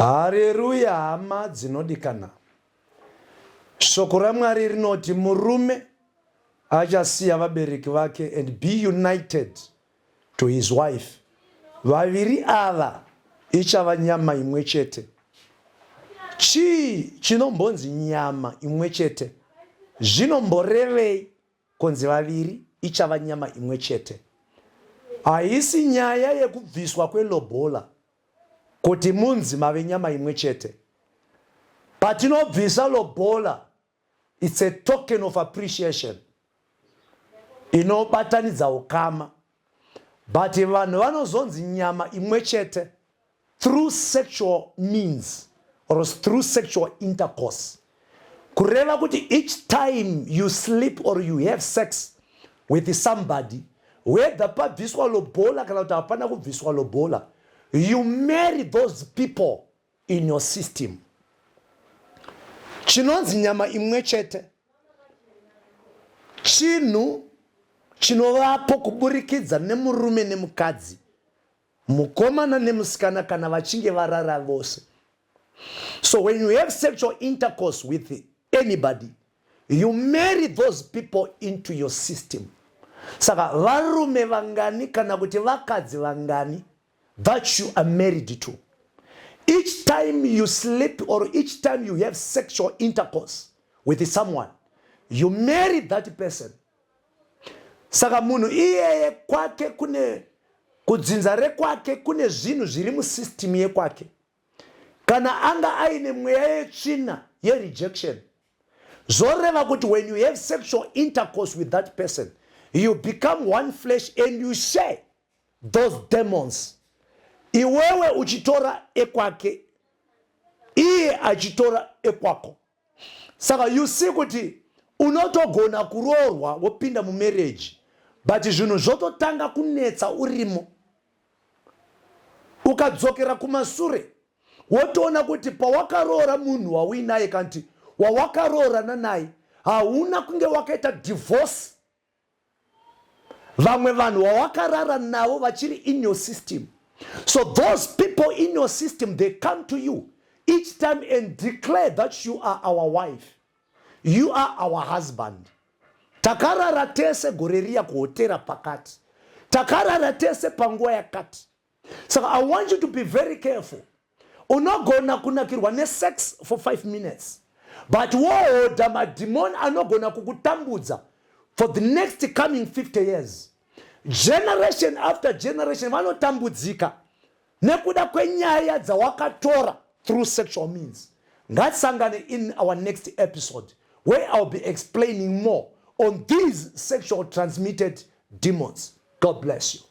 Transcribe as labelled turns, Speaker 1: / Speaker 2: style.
Speaker 1: Hareruya hama dzinodikana. Shoko raMwari rinoti murume achasiya vabereki vake and be united to his wife. Vaviri ava ichava nyama imwe chete. Chii chinombonzi nyama imwe chete? Zvinomborevei kunzi vaviri ichava nyama imwe chete? Haisi nyaya yekubviswa kwelobola kuti munzi mave nyama imwe chete. Patinobvisa lobola, it's a token of appreciation inobatanidza ukama, but vanhu vanozonzi nyama imwe chete through sexual means or through sexual intercourse, kureva kuti each time you sleep or you have sex with somebody, whether pabviswa lobola kana kuti hapana kubviswa lobola, you marry those people in your system. Chinonzi nyama imwe chete chinhu chinovapo kuburikidza nemurume nemukadzi, mukomana nemusikana, kana vachinge varara vose. So when you have sexual intercourse with anybody, you marry those people into your system. Saka varume vangani kana kuti vakadzi vangani that you are married to, each time you sleep or each time you have sexual intercourse with someone, you marry that person. Saka munhu iyeye kwake kune kudzinza rekwake, kune zvinhu zviri musystem yekwake. Kana anga aine mweya yetsvina yerejection, zvoreva kuti when you have sexual intercourse with that person, you become one flesh and you share those demons, iwewe uchitora ekwake, iye achitora ekwako. Saka you see kuti unotogona kuroorwa, wopinda mumarriage, but zvinhu zvototanga kunetsa urimo. Ukadzokera kumasure, wotoona kuti pawakaroora munhu wauinaye kanti wawakaroorana naye, hauna kunge wakaita divorce vamwe vanhu wawakarara navo vachiri in your system. So those people in your system, they come to you each time and declare that you are our wife, you are our husband. Takarara tese gore riya kuhotera pakati, takarara tese panguva yakati. Saka I want you to be very careful. Unogona kunakirwa nesex for 5 minutes, but wohodha madhimoni anogona kukutambudza for the next coming 50 years. Generation after generation vanotambudzika nekuda kwenyaya dzawakatora through sexual means. Ngatisangane in our next episode, where I'll be explaining more on these sexual transmitted demons. God bless you.